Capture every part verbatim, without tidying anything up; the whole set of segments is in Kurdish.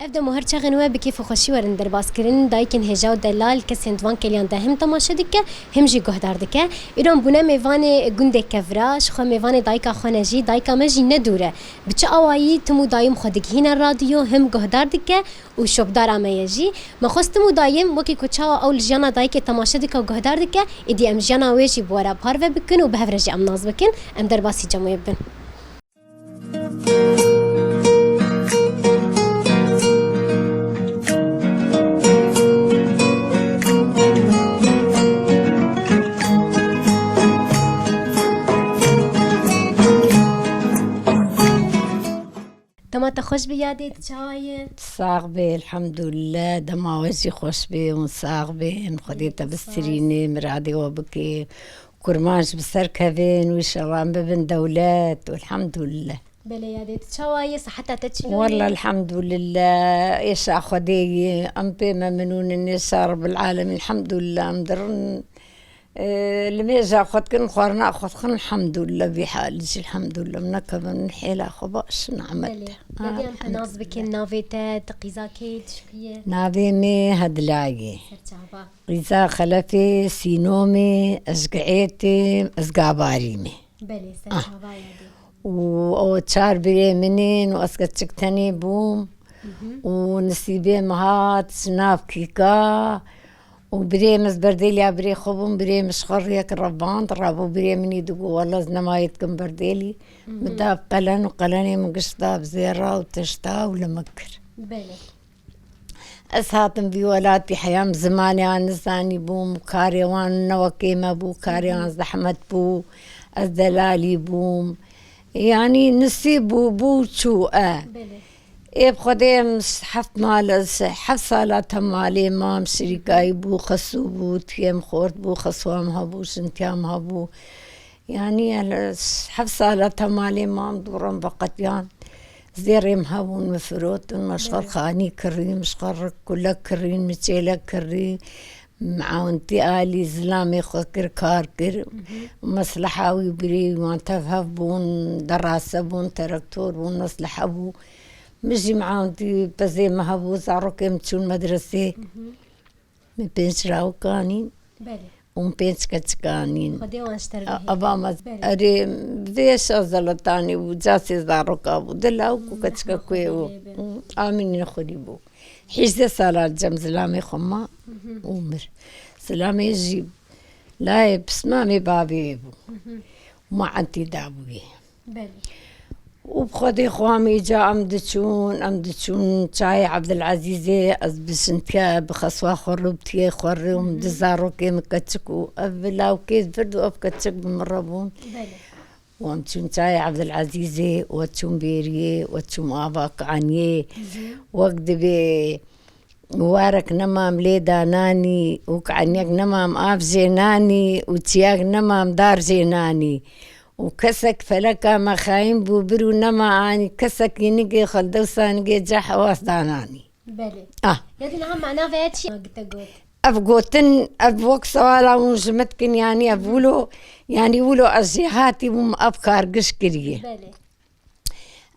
Ev dem û her çaxên we bi kêf û xweşî werin derbas kirin. Dayikên hêja û delal kesên di van kêliyan de him temaşe dike, him jî guhdar dike. Îro em bûne mêvanê gundê Kevra, ji xwe mêvanê dayika xwe ne jî, dayika me jî ne dûr e. Bi çi awayî tim û dayim xwe digihîne radyo, him guhdar dike û şopdara me ye jî. Me xwest tim û dayim, wekî ku çawa ew li jiyana dayikê temaşe dike û guhdar dike, êdî em jiyana wê jî bi we re parve bikin û bi hev re jî em nas bikin. Em derbasî cem wê bibin. Dema te xweş be yadê, tu çawa ye? Sax be, elhamdulillah. Dema we jî xweş be û sax be. Xwedê te bistirîne, miradê we bike. Kurmanc bi ser kevin û înşallah em bibin dewlet. Elhamdulillah. Belê yadê, tu çawa ye? Siheta te çilo ye? Wallah elhamdulillah. Êşa Xwedê ye. Em pê memnûn in. Êşa Rabbil Alemîn. Elhamdulillah. Em dirin. Ee, limêja xwe dikin, xwarina xwe dixin, elhamdulillah, vî halî jî, elhamdulillah, min nekevin, min hêla xwe baş, nimet. Belê. Ha, yadê em te nas bikin, elhamdulillah. Navê te, tu qîza kê, tu ji ku ye? Navê me Hedlayê. Serçava. Qîza Xelefê, Sînomê, ez ji Giêtê, ez Gabarî me. Belê, ah, serçava yadê. Û o çar birê min in û ez keçik tenê bûm. Mhm. Û nisîbê min hat ji nav kîka. Û birê min ji berdêliya birê xwe bûm, birê min ji xwe rêyek revand, rabû birê min î digot, "Wele ez nema yê dikim berdêlî." Mhm. Min da qelen û qelenê min giş da bi zêra û tişta û li min kir. Belê. Ez hatim vî welatî, heya min zimanê wan nizanî bûm, karê wan ne wekê me bû, karê wan zehmet bû, ez delalî bûm. Yanî nisîb bû, bû çû, e. Belê. Ê bi Xwedê em heft mal, heft sala te malê mam, şirîkayî bû, xesû bû, tiyê min xort bû, xesûa min hebû, şintiya min hebû. Yanî, heft sala te malê mam dû rem veqetiyan. Zêrê min hebûn, min firotin, me ji xwe xanî kirî, min ji xwe rik kulek kirî, min çêlek kirî. Miawintî alî zilamê xwe kir, kar kir. Mhm. Mesleha wî birê wan tev hev bûn, derase bûn, terektor bûn, mesleha bû. Min jî miawintî pezê min hebû, zarokê min çûn medresê. Mhm. Min pênc lawik anîn. Belê. Û min pênc keçik anîn. Xwedê wan ji te re bihêle. Ava me, belê, erê, vê şa zeletanî bû, casê zaroka bû. Di lawik û keçika ku ye û, û amînî xwedî bû. Hîjdeh sala cem zilamê xwe ma û mir. Zilamê jî layê pismamê bavê wê bû. Ma entî dabûyê. Belê. Û bi Xwedê xwe em îca em diçûn, em diçûn çayê Ebdilezîzê, ez bi şintiya, bi xeswa xwe rû, bi tiyê xwe rû, min du zarokê min keçik û ev lawkê vir û ev keçik bi min re bûn. Belê. Û em çûn çayê Ebdilezîzê, we çûn Bêriyê, we çûn ava Kaniyê. Wek dibê warek nemam lê dananî û kaniyek nemam av jê nanî û çiyek nemam dar jê nanî. Û kesek feleka me xayîn bû, bir û nema anî, kesekî nigê xwe li dewsa nigê ceh ewas dananî. Belê. Ah. Yadî niha mana veya çi te got? Ev gotin, ev wek sewala hûn ji min dikin, yanî ev wilo, yanî wilo ez jêhatî bûm, ev kar giş kiriye. Belê.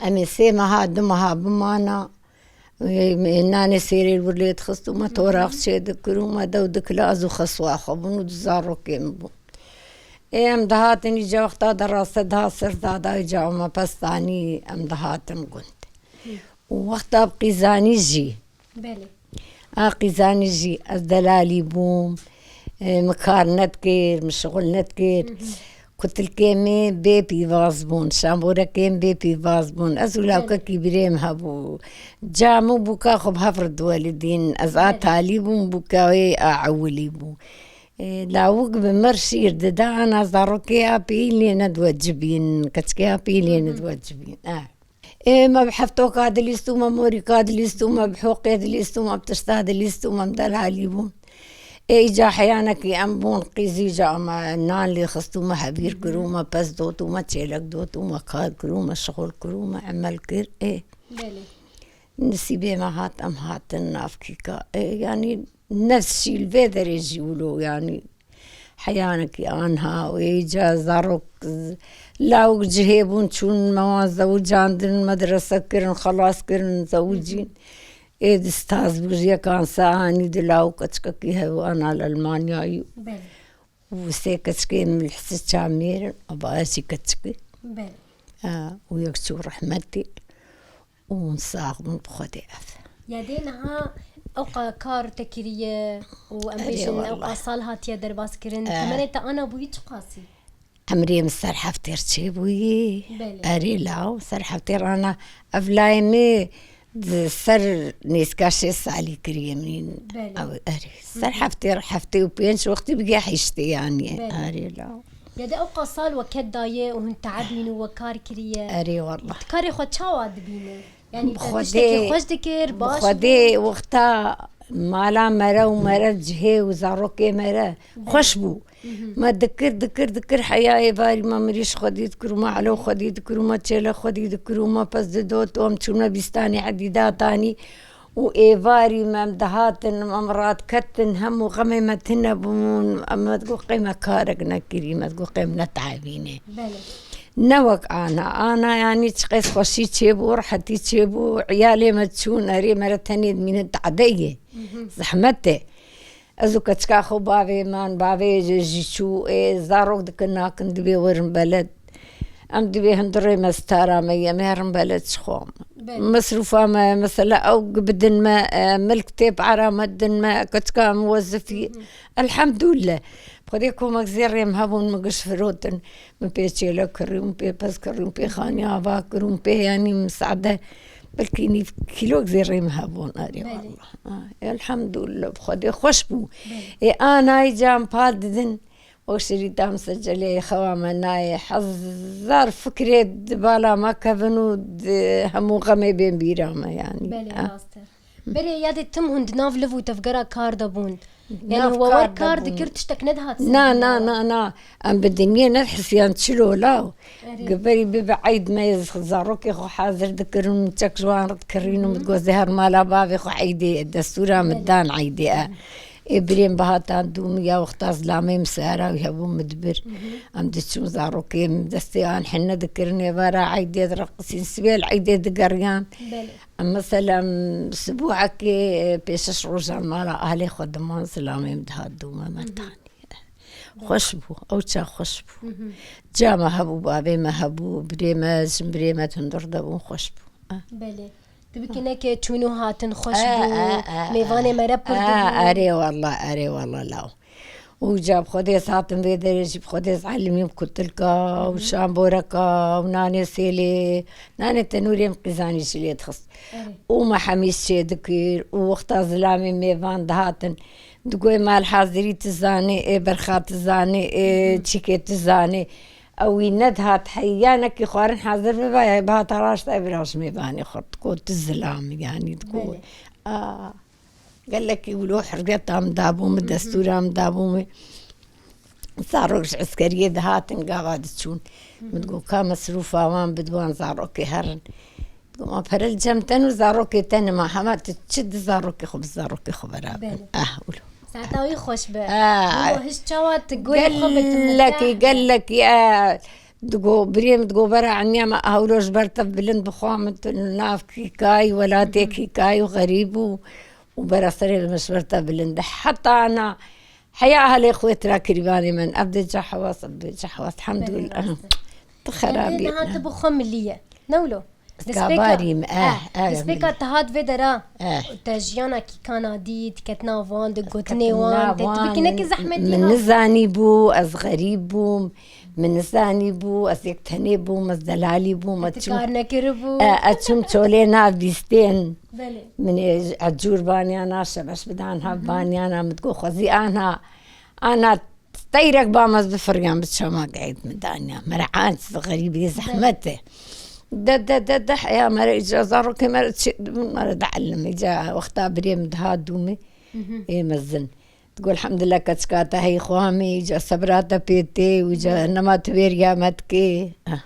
Em ê sê meha, du meha bimana, ê, nanê sêrê li wir lê dixist û me toraq çê dikir û me dew dikila, ez û xeswa xwe bûn û du zarokê min bûn. Ê, em dihatin îca wexta derase diha ser zada îca me pestanî, em dihatin gund. Û wexta bi qîzanî jî. Belê. A qîzanî jî ez delalî bûm. E, min kar nedikir, min şixul nedikir. Kutilkê me bê pîvaz bûn, şamborekê me bê pîvaz bûn. Ez û lawkekî birê min hebû. Ca min bûka xwe bi hev re diwelidîn. Ez a talî bûm, bûka wê a ewilî bû. E, lawik bi mir şîr dida, ana zarokê a pî lê nediwecibîn, keçikê a pî lê nediwecibîn. E. Ê, me bi heftoka dilîst û me morîka dilîst û me bi hoqê dilîst û me bi tişta dilîst û me bi delalî bûn. Ê, îca heyanekî em bûn qîzî, îca me nan lê xist û me hevîr kir û me pez dot û me çêlek dot û me kar kir û me şixul kir û me emel kir. Ê. Belê. Nisîbê me hat, em hatin nav kîka. Ê, yanî nefs jî li vê derê jî wilo, yanî heyanekî anha û êca zarok, lawik cihê bûn, çûn me wan zewicandin, medrese kirin, xelas kirin, zewicîn. Ê di staz bû, ji yekan se anî di law keçikekî hev ana li Almanyayî. Belê. Û sê keçikê min li Hisi Çamêr in, ava ez jî keçikî. Belê. Ha, û yek çû rehmetî. Û hûn sax bin bi Xwedê ev. Ya dê niha ewqa kar te kiriye û em Erê bêjin ewqa wallah. Sal hatiye derbas kirin. Eh. Temenê te ana bûyî çiqasî? Emrê min ser heftêr çêbûyî. Belê. Erê law, ser heftêr ana ev layê min di ser nêzîka şêst salî kiriye min. Belê. Ew, erê. Ser heftêr, heftê û pênc wextî bigê heştê yanî. Belê. Erê law. Ya de ewqa sal we ket daye û hûn teebîn û we kar kiriye. Erê wallah. Tu karê xwe çawa dibîne? Yani, te Xwedê, tiştekî xweş dikir, baş Xwedê bû? Wexta mala mere û mere cihê û zarokê mere Belê. Xweş bû. Mhm. Me dikir, dikir, dikir heya êvarî me mirîş xwedî dikir û me elo xwedî dikir û me çêle xwedî dikir û me pez didot û em çûne bîstanê edî datanî û êvarî me em dihatin, em radiketin, hemû xemê me tune bûn, em me digot qey me karek nekirî, me digot qey em netehevînê. Belê. Ne wek ana. Ana, yanî, çiqas xweşî çêbû, rehetî çêbû, iyalê me çûn, erê, mere tenê dimînin, tade ye. Mhm. Zehmet e. Ez û keçika xwe bavê man, bavê jî, jî çû, ê, zarok dikin, nakin, divê werin beled. Em divê hundirê me stara me ye, em herin beled ji xwe. Belê. Mesrûfa me, mesela, ew bidin me, e, milk tê para me didin me, keçika em wezifî. Mhm. Elhamdulillah. Xwedê komek zêrê em hebûn, min giş firotin. Min pê çêle kirî, min pê pez kirî, min pê xaniya ava kir, min pê, yanî, misade belkî nîv kîlok zêrê min hebûn, erê Belê. Wallah. Ha, elhamdulillah, bi Xwedê xweş bû. Belê. Ê, anayî can pal didin, wek şirîta min secelê xewa me nayê, hezar fikrê di bala me kevin û di hemû xemê bên bîra me, yanî. Belê, Ha. rast e. Berê ya de tim hûn di nav liv û tevgera kar de bûn. Yani Nav we kar wer de kar bûn. dikir tiştek nedihat Na, ser na, dîna we? na, na. Em bi dinyê nehisiyan çilo law. Erê. Giberî bibe eyd me zarokê xwe hazir dikirin, çek ji wan re dikirîn û Hı hı. min digot, "Zê her mala bavê xwe eydê ye, destûra min Belê. dan eydê e." Ê birên bihatan dû min ya wexta zilamê min sehera wî hebû min dibir. Hı hı. Em diçûn zarokê min destê an hine dikirin, êvara eydê direqisîn, sibê li eydê digeriyan. Belê. Em mesela sibuhekê pê şeş rojan mala ahlê xwe diman zilamê min dihat dû me Hı hı. metanî. Xweş bû, ew çax xweş bû. Hı hı. Ca me hebû, bavê me hebû, birê me, jinbirê me di hundir de bûn, xweş bû. Ah. Belê. Tu bikî neke çûn û hatin xweş Ah, bû, ah, ah, mêvanê ah. me re pir Ah, dibû. Erê wallah, erê wallah law. Û ca bi Xwedê ez hatim vê derê jî bi Xwedê ez elimîm kutilka û Hı hı. şamboreka û nanê sêlê, nanê tenûrê min qîzanî jî lê dixist. Erê. Û me hemîs çê dikir û wexta zilamê mêvan dihatin, digoyê malhazirî tu zanê, ê berxa tu zanê, ê Hı hı. çîkê tu zanê. Ew wî nedihat heya nekî xwarin hazir bibe, ya bihata raşta ev raj mêvanê xurt. Digot tu zilam, yanî digot. Belê. A, gelekî wilo hurgeta min dabû min, Hı hı. destûra min dabû min. Zarok ji eskeriyê dihatin gava diçûn. Hı hı. Min digot, "Ka mesrûfa wan bidwan zarokê herin." Digot, "Ma pere li cem te nû zarokê te nima, hema tu çi di zarokê xwe bi zarokê xwe beraber." Belê. Ah, wilo. Saeta wî xweş be. Ah. Wilo hiş çawa tu goyê xwe bi tu Gelekî, mete. gelekî, ah. Digo, birê min digo, bera eniya me hewlo ji ber te bilind bixwa min tu li nav kîkayî, welatê Hı hı. kîkayî û xerîb û, û bera serê li min ji ber te bilind e. Heta ana heya ahlê xwe tira kirîvanê min. Ev dê ca hewas, ev dê ca hewas. Elhamdulillah. Belê, rast e. Tu xerabî. Ev dê niha tu bi xwe milî ye. Ne wilo? Destpêka, Kabarî min, eh, eh, eh, destpêka min. Te hat vê dera, Eh. te jiyana kîkana dît, ketina wan, di gotinê Ketina wan, te, tu wan, bikî neke min, zehmetî min hat. nizanî bû, ez xerîb bûm, min nizanî bû, ez yek tenê bûm, ez delalî bûm, ez Te çûm, kar nekiribû. eh, ez çûm çolê nav bîstên. Belê. Min ê, ez cûr baniyana, şebeş bidan hav Hı hı. baniyana, min digot xwezî ana, ana Teyrek bam ez bifiriyam bi çama geyt min daniya. Mere aciz, xerîbî, zehmet e. De, de, de, de, heya mere îca zarokê mere çi, mere de elim îca wexta birê min diha dûmê. Mhm. Ê mezin. Digo, "Elhamdulillah, keçika te hey xwe amê, îca sebra te pê tê, û îca Mhm. nema tu vêriya me dikê." Ah.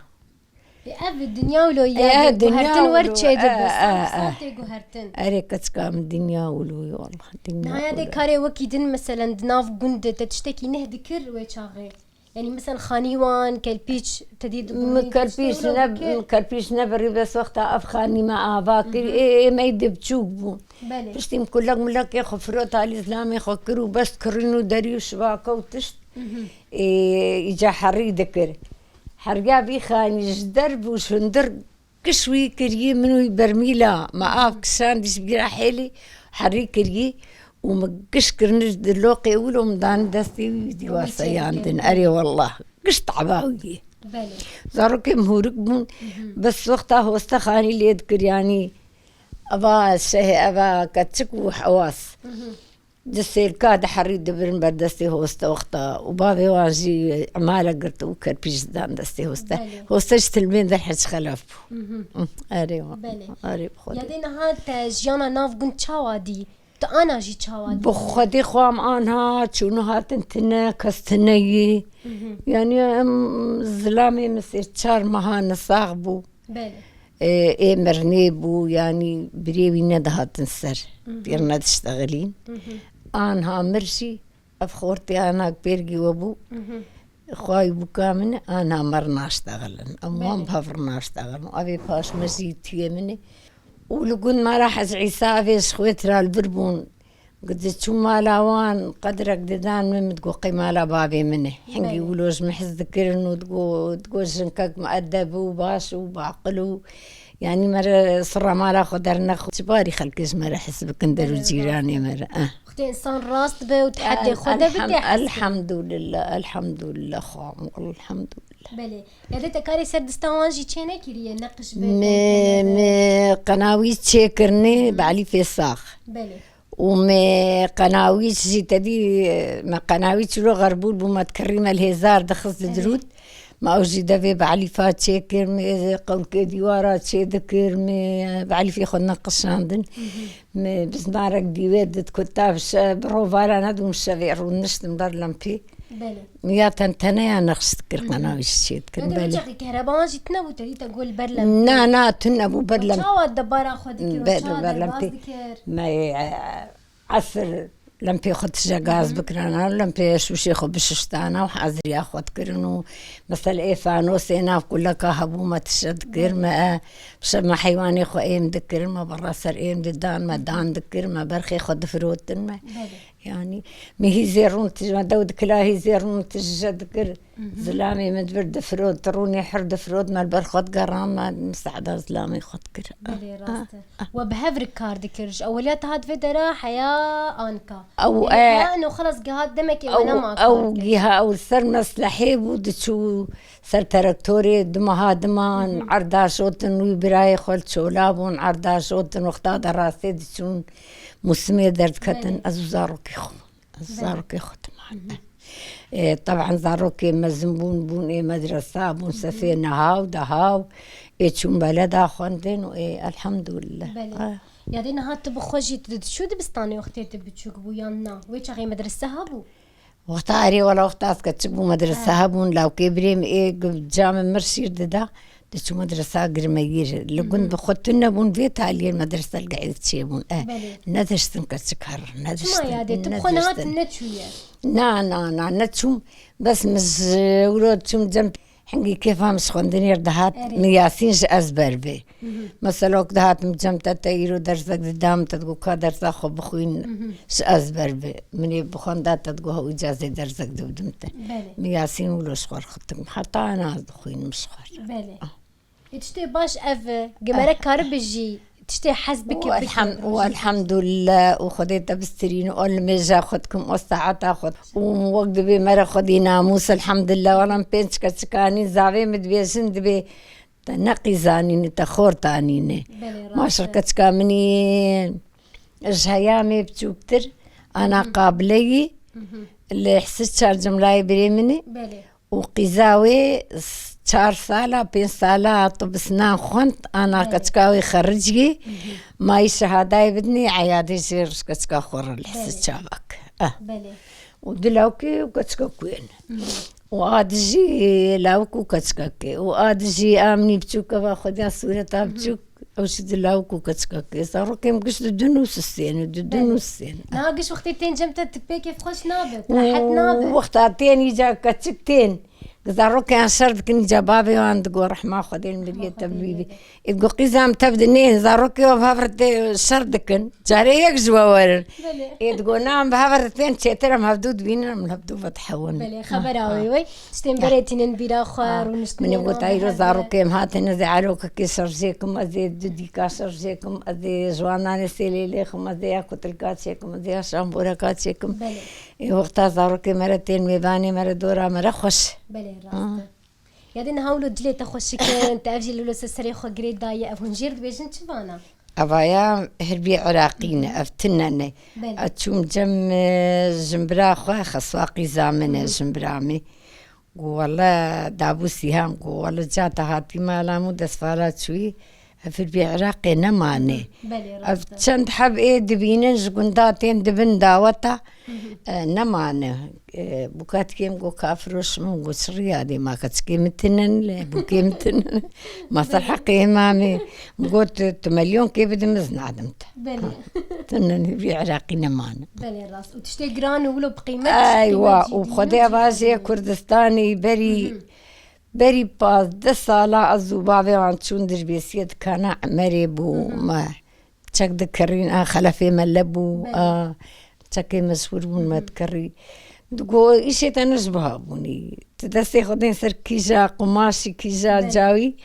Ev dinya wilo ye, Ev dinya guhertin wer wilo, çêdibe, e, e, sar e. sar tê guhertin. Erê, keçika min dinya wilo ye, wallah, dinya Nihaya de wilo. Karê wekî din, meselen, di nav gund de te tiştekî neh dikir wê çaxê. Yani mesela xanî wan, kelpîç, te dî Min kelpîç ne, min kelpîç nebirî, bes wexta ev xanî me ava kir, ê, ê me dê biçûk bûn. Belê. Piştî min kulek mulekê xwe firot alî zilamê xwe kir û bes kirîn û derî û şibake û tişt. Ê, îca herî dikir. Heriya vî xanî ji derb û ji hundir Giş wî kirî min wî bermîla me av kişandî ji bîra hêlî herî kirî û min giş kirinî di loqê wilo min danî destê wî dî wa seyandin. Erê wallah. Giş taba wî yê. Belê. Zarokê min hûrik bûn. Bes wexta hoste xanî lê dikir, yanî eva şehê eva keçik û hewas. Di sêlka diherî dibirin ber destê hoste wexta û bavê wan jî emale girt û kerpîç didan destê hoste. Belê. Hoste ji tilmên der hiç xelef bû. Erê wa. Belê. Erê bi Xwedê. Yadê niha te jiyana nav gund çawa dî? Tu ana jî çawa dî? Bi Xwedê xwe em anha çûn û hatin tine, kes tine yî. Yanî em zilamê min sê çar meha nesax bû. Belê. Ê, ê mirinê bû, yanî birê wî nedihatin ser. Pêr nediştexilîn. Anha mir jî, ev xortê ana pêrgî we bû. Xwayî bûka min, ana me rinaştexilin. Em wan bi hev rinaştexilin. Evê paş me jî tiyê min e. Û li gund me re Hez Îsa evê ji xwê tira li vir bûn. Diçû mala wan, qedrek didan min, min digot qey mala bavê min e. Hingî wilo ji min hez dikirin û digot, digot jinkek muedeb û baş û baqil û, yanî me re sirra mala xwe dernexist. Ji barî xelkê ji me re hez bikin, der û cîranê me re. Eh. Wextê insan rast be û di hedê xwe de bike, hez bike. Elhamdulillah, elhamdulillah, xwe, elhamdulillah. Belê. Ya dê te karê ser dista wan jî çê nekiriye, neqiş be, Me, me qenawî çêkirine, bi Elîfê sax. Belê. Û me qenawîç jî te dî, me qenawîç wilo xerbûl bû, me dikirî me li hêzar dixist didirût. Me ew jî devê bi Elîfa çêkir, me qewlkê dîwara çêdikir, me bi Elîfê xwe neqişandin. Me bizmarek dîwê didikut, ta bi şe-, bi rovara nedûm şevê rûniştim ber lempê. Belê. Ya tenteneya neqş dikir, qenawîç çêdikir, belê. Ya de çaxê kehrebawan jî tune bû, te dî te got li ber lempê. Na, na, tune bû ber lempê. Çawa debara xwe dikir û çawa derbas dikir? Me, e, Esir lempê xwe tije gaz bikirana, lempê şûşê xwe bişiştana û haziriya xwe dikirin û mesela ê fanosê nav kuleka hebû me tije dikir, me, e, bi şev me heywanê xwe êm dikir, me berra ser êm didan, me dan dikir, me berxê xwe difirotin me. Belê. Yanî me hîzê rûn tije, me dew dikila hîzê rûn tije dikir. Zilamê min dibir difirot, rûnê hir difirot, me li ber xwe digeran, me misada zilamê xwe dikir. Belê, rast e. We bi hev re kar dikir. Ji eweliya te hat vê dera heya anka. Ew, yanî, e, heya ino xelas gihat demekê we nema kar kir. Ew giha ew li ser meslehê bû, diçû ser terektorê, du meha diman, erda şotin, wî birayê xwe li çola bûn, erda şotin, wexta de rastê diçûn, mûsimê derdiketin, ez û zarokê xwe. Zarokê xwe diman. E, teban zarokê mezin bûn, bûn ê medresa, bûn sefê neha û deha û ê çûn beleda xwendin û ê elhamdulillah. Belê. Ha. Ya dê niha tu bi xwe jî tu diçû dibistanê wextê tu biçûk bû yan na? Wê çaxê medrese hebû? Wexta erê wela wexta ez keçik bû medrese hebûn, lawkê birê min ê gu-, camê mir şîr dida. Diçû medresa girmegîr. Li gund bi xwe tune bûn, vê taliyê medrese li gehê çêbûn. E, nediştin keçik herin, nediştin. Çima yadê? Tu bi xwe niha neçûye? Na, na, na, neçûm. Bes min ji wilo çûm cem hingî kêfa min ji xwendinê re dihat. Erê. Min Yasîn ji ezber be. Mesela wek dihat min cem te, te îro dersek dida min, te digot ka dersa xwe bixwîn. Ji ezber be. Min ê bixwenda, te digot hew îcazê dersek dibidim te. Belê. Min Yasîn wilo ji xwe re xitim. Heta ana ez dixwînim ji xwe re. Belê. Ê, tiştê baş ev e, gemere karibe jî, tiştê hez bike, û bike, elhem-, û elhamdulillah, û Xwedê te bistirîn, û limêja xwe dikim, û saeta xwe, û wek dibê me re Xwedî namûs, elhamdulillah, wela min pênc keçik anîn, zavê min dibêjin, dibê te neqîzanîne, te xort anîne. Belê, rast e. Maşer keçika min î ji heya me biçûktir, ana qabileyî, li hisi çar cimlayê birê min e. Belê. Û qîza wê s-, çar sala, pênc sala hatibû sinan xwend, ana keçika wê xericiyê, mayî şehadayê bidinê, eyadê jê rişkeçika xwe re li hisi çavak. Eh. Belê. Û du lawkê û keçika kuên. Û a dijî lawik û keçikekê. Û a dijî a minî biçûk eva xwediya sûreta biçûk. Ew jî di lawik û keçikekê. Zarokê min giş didin û sisên û didin û sisên. Niha giş wextê tên cem te, tu pê kêfxweş nabe, tu rehet nabe. Û wexta tên îca keçik tên. Zarokê yan şer dikin îca bavê wan digo rehma Xwedê li miriyê te bibî. Ê digo qîza min tev dinên, zarokê wan bi hev re tê şer dikin. Carê yek ji we werin. Ê digo na em bi hev re tên çêtir em hevdû dibînin em li hevdû vedihewin. Belê, xebera wê wê. Tiştên berê tînin bîra xwe, rûniştinên. Min ê got, "Eyro zarokê em hatine, ez ê erokekê şerjê kim, ez ê dudîka şerjê kim, ez ê ji wan nanê sêlê lêxim, ez ê ya kutilka çêkim, ez ê ya şamboreka çêkim." Belê. Ê wexta zarokê me re tên mêvanê me re dora me re xweş. Belê, rast e. Ya dê niha wilo dilê te xweşik in, te ev jî li wilo ser serê xwe girê daye, ev hûn jêr dibêjin çi vana? Evaya hirbî Iraqî ne, ev tine ne. Belê. Ez çûm cem e, jimbira xwe, xeswa qîza min e, jimbira min. Got, "Wele dabû Sîham." Got, "Wele ca te hatî mala min û destvala çûyî, ev hirbî Iraqê nemane." Belê, rast e. Ev çend heb ê dibînin ji gunda tên dibin daweta, e, nemane. E, bûka dikêm got, "Ka firoş min." Got, "Çi riyadê ma keçikê min tinen le, bûkê min tinen." Ma ser heqê îmamê. Min got, "Tu melyonkê bidin, ez nadim te." Belê. Tinen vî Iraqî nemane. Belê, rast. Û tiştê giran û wilo bi qîmet. Eywa, û bi Xwedê vajê Kurdistanê berî, berî pazdeh sala ez û bavê wan çûn Dirbêsiyê dikana Emerê bû me. Çek dikirîn, a xelefê me lebû, a çekê me ji wir bûn me dikirî. Digo, îşê te ne ji biha bûnî. Tu destê xwe dên ser kîja qumaşî, kîja cawî,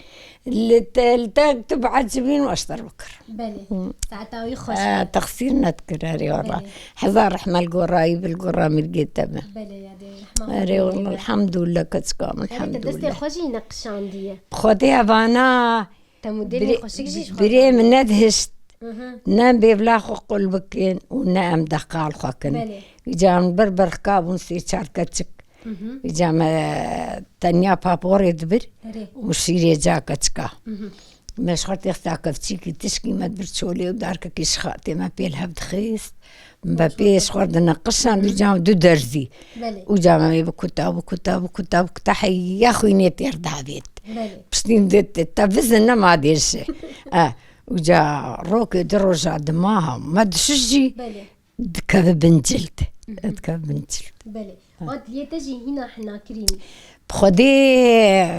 li te, li te tu biecibîn û ez te re bikir. Belê. Saeta wî xweş. E, texsîr nedikir, erê wala. Belê. Hezar rehme li gorayî bi, li gora mirgê te be. Belê, ya dê rehma Xwedê. Erê wala, elhamdulillah, keçika min, elhamdulillah. Te destê xwe jî neqişandiye. Xwedê evana Te modelê xweşik jî ji xwe. Birê min nedihişt. Ne em bêvla xwe qul bikin û ne em deqal xwe kin. Belê. Îca em ber berxka bûn sê çar keçik. Îca me tenya paporê dibir û şîrê ca keçika. Me ji xwe têxta kevçîkî tişkî me dibir çolê û darkekî ji xatê me pê li hev dixist. Min be pê ji xwe dineqişand, îca du derzî. Belê. Û ca me bikuta, bikuta, bikuta, bikuta, heya xwînê têr davêt. Belê. Piştî min dê te, te vizin nema dêrşe. E, û ca rokê du roja di maha me dişiş jî Belê. dikeve bin cild. Dikeve bin cild. Belê. Vat liyê te jî hîna hina kirîn. Bi Xwedê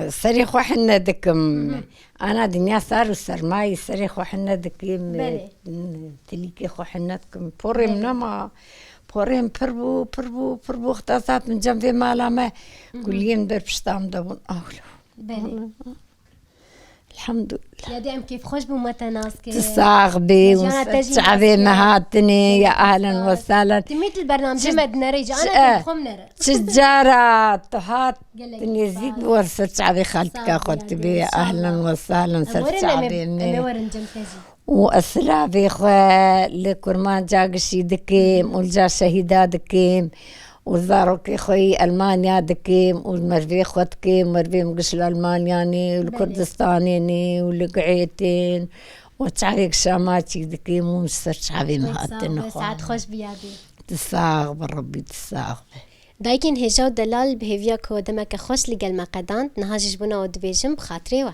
serê xwe hine dikim. Ana dinya sar û sermayî serê xwe hine dikim. Belê. Tilîkê xwe hine dikim. Porê min Belê. nema. Porê min pir bû, pir bû, pir bû. Wexta zat min cem vê mala me. Guliyên ber pişta min de bûn. Awlo. Belê. Elhamdulillah. Ya dê em kêfxweş bûn me te nas kir. Tu sax bî û Jiyana te ser jî çavê nas me kir. Hatinê, ya ehlen we sahlen. Timî tu li bernamecê Çi- me dinere, Çi- jiyana e, kêfxwe min nere. Çi cara tu hat Gelek tu nêzîk spas. Bi wer ser çavê xaltika Sağ xwe ol, tu bê, ya sağ ol. Ehlen we sahlen Em ser werin, em ê, çavê em ê me. Werin cem te jî. Û ez silavê xwe li kurmanca gişî dikim û li ca şehîda dikim û zarokê xwe yî Elmanya dikim û mervê xwe dikim, mervê min giş li Elmanya ne û li Belê. Kurdistanê ne û li guhê tên û çavê gişa maçî dikim û ji ser çavê min Wek sağ hatin be, xwe. Saet xweş biyadî. Tu sax bi Rebbî, tu sax bi. Dayikên hêja û delal bi hêviya ku demeke xweş li gel me qedand, niha jî ji bona we dibêjim bi xatirê we.